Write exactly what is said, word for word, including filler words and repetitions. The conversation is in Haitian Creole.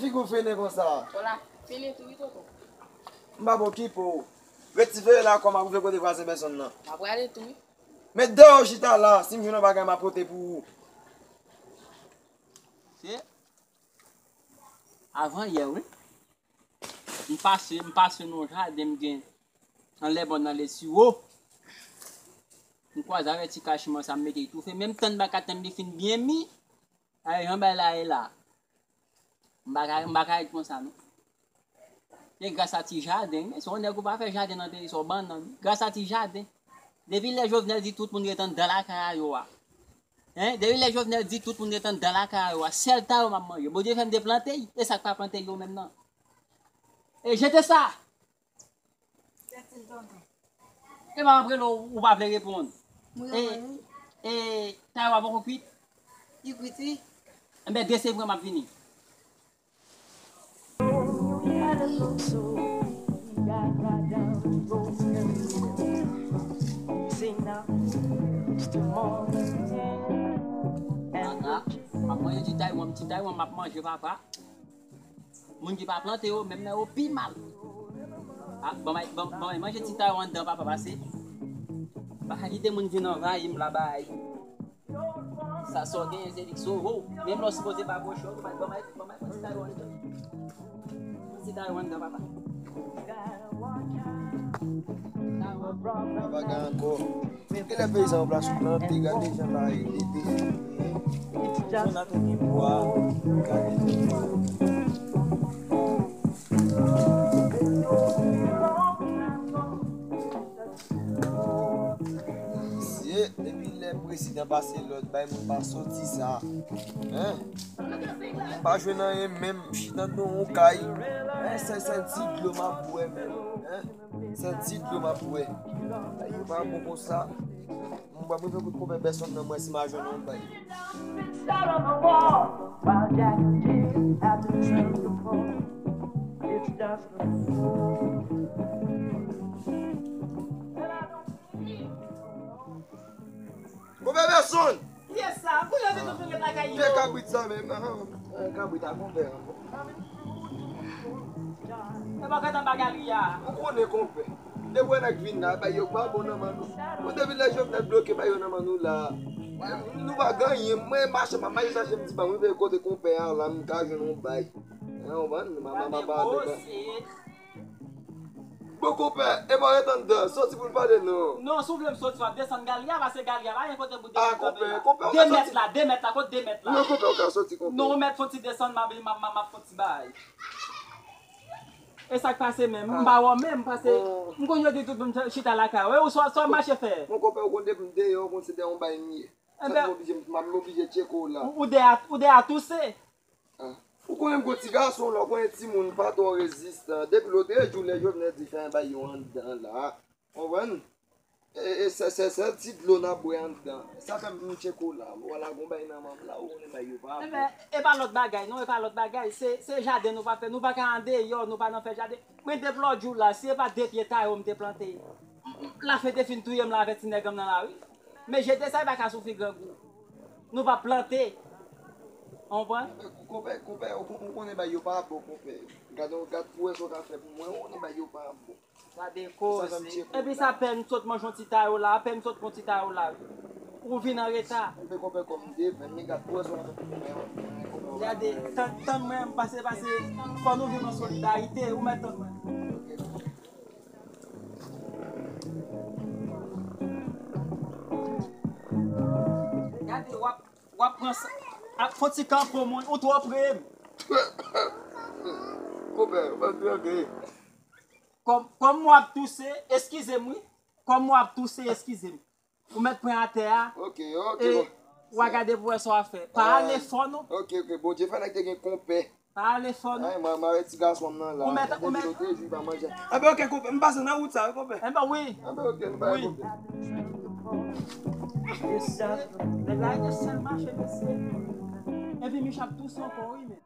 Ki kou fini konsa? Voilà, fini tou wi, tonton. M pa pou okipe w. Ret ti veye la, kòm ap rive kote vwazen pèsonn nan. M ap rale tou wi. Met deyò chita la, si m jwenn yon bagay, m ap pote pou ou. Se avan yè, wi. M pase, m pase nan yon jaden, m gen anlè bòn nan lesiwo. M kwaze avèk ti kachiman sa, m mete l toufe. Men m tann baka tann li fin byen mi. Ay, jan bagay la ye la. M pa ka, m pa ka ret konsa, non. E gras a ti jaden, men se yon nèg ou pa fè jaden nan peyi sa, w bannann. Gras a ti jaden. Depi lè Jovenel di tout moun ret anndan lakay a yo a. Hein? Depi lè Jovenel di tout moun ret anndan lakay a yo a. Sèl ta yo m ap manje. Bondye fè m te plante, e sa k pa plante yo menm nan. E jete sa! Epa m ap rele w, ou pa vle reponn. E, e, ta yo a poko kwit? Li kwit wi. Enben, desevre m ap vini. Papa, m ap manje ti taywanm, ti taywanm m ap manje, papa. Moun ki pa plante yo, menm nan yo pi mal. Ah, ban bay, ban, ban bay manje ti taywanm anndan, papa, pase. Pa ka kite moun vin anvayi m la bay. Sa sa w genyen, se li k sove w. Menm lè w sipoze pa pwoche w, ban bay, ban bay, ban bay ti taywanm anndan. Ti taywanm anndan, papa. Papa gen ankò. Kilè peyizan an plas plante, gade jan la e dede. Zòn nan te gen bwa, gade jan. Mesye, depi lè prezidan pase lòd bay moun pa sòti sa. Hein? M pa jwenn anyen menm, m chita nan yon kay. Hein, se, se ti dlo m ap bwè menm. Hein? Se ti dlo m ap bwè. Yo pa bon konsa. M pa mwen fè kout konpè pèsonn nan mwen si m a jwenn yon bay. Konpè pèsonn! Kiyès sa? Pou yo te tou vin ret lakay yo. Pye kabrit sa menm. Ah, ah, kabrit a konpè an. E pa gade anba galri a. Ou konnen konpè. Depi wè nèg vin la, bay yo pa bon nan men nou. Bon, depi lè Jovenel bloke bay yo nan men nou la. Nou pa gen anyen. Mwen mache, m ap mache chache, m di ban mwen veye kote konpè a la, m ka jwenn yon bay. Hein, ou konprann? M ap, m ap, m ap pale. Bon, konpè, e pa w ret anndan, soti pou n pale non. Non, si w vle m soti, w ap desann galri a, paske galri a pa gen kote pou desann kanpe la. Ah, konpè, konpè, ou ka soti. De mèt la, de mèt la, kot de mèt la? Non, konpè, ou ka soti, konpè. Non, ou mèt fon ti desann, m ap, m ap, m ap, m ap fon ti bay. E sa k pase menm? M pa wè w menm, paske m konn yo di tout moun chita lakay ou. E ou sa, sa w mache fè? Bon, konpè, ou konn depi m deyò, ou konn se de yon bay m ye. Sa k oblije, m ap oblije tcheke w la. Ou, ou de a, ou de a touse. Ah. Ou konnen m gon ti gason la, ou konnen timoun pa twò rezistan. Depi lòt jou lè Jovenel di fè yon bay yo anndan la. Konprann? E, e, se, se, se ti dlo n ap bwè anndan. Sa fè m tcheke w la. Vwala, gon bay nan men m la, ou konnen bay yo pa bon. Enben, e pa lòt bagay, non, e pa lòt bagay. Se, se jaden nou pa fè. Nou pa ka andeyò, nou pa nan fè jaden. Mwen depi lòt jou la, si e pa de pye tayo m te plante, lafen te fin touye m la avèk ti nèg an m nan lari. Men jete sa, e pa ka soufri grangou. Nou pa plante. Ou konprann? Konpè, konpè, ou kon-, ou konnen bay yo pa bon, konpè. Gad, gad pou wè sa w ka fè pou mwen, ou konnen bay yo pa bon. Gade koze. Epi sa pè m sot manje yon ti tayo la, pè m sot pran ti tayo la. Ou vin an reta. Konpè, konpè, kòm m te, men gad pou wè sa w ka fè pou mwen, konpè. Gade, tann, tann mwen, pase, pase, fò nou viv an solidarite, ou mèt tann mwen. Gade, w ap, w ap pran sa. Ap fon ti kanpe mwen, ou twò pre m. Konpè, ou pa twò pre. Kòm, kòm mwen ap touse, eskize m wi. Kòm mwen ap touse, eskize m. Ou mèt pran atè a. Ok, ok, e bon. W a gade pou wè sa w a fè. Pa ale fò non. Ok, ok, Bondye fè nèg te gen konpè. Pa ale fò non. Ay, mwen, mwen avèk ti gason m nan la. Ou mèt, ou mèt. Depi lòt jou, pa manje. Enben, ok, konpè, m pase nan wout sa, wi, konpè. Enben, wi. Enben, ok, nou pa konpè. Nèg la gen sèl mache, mesye. Epi Mich ap touse ankò, wi, men.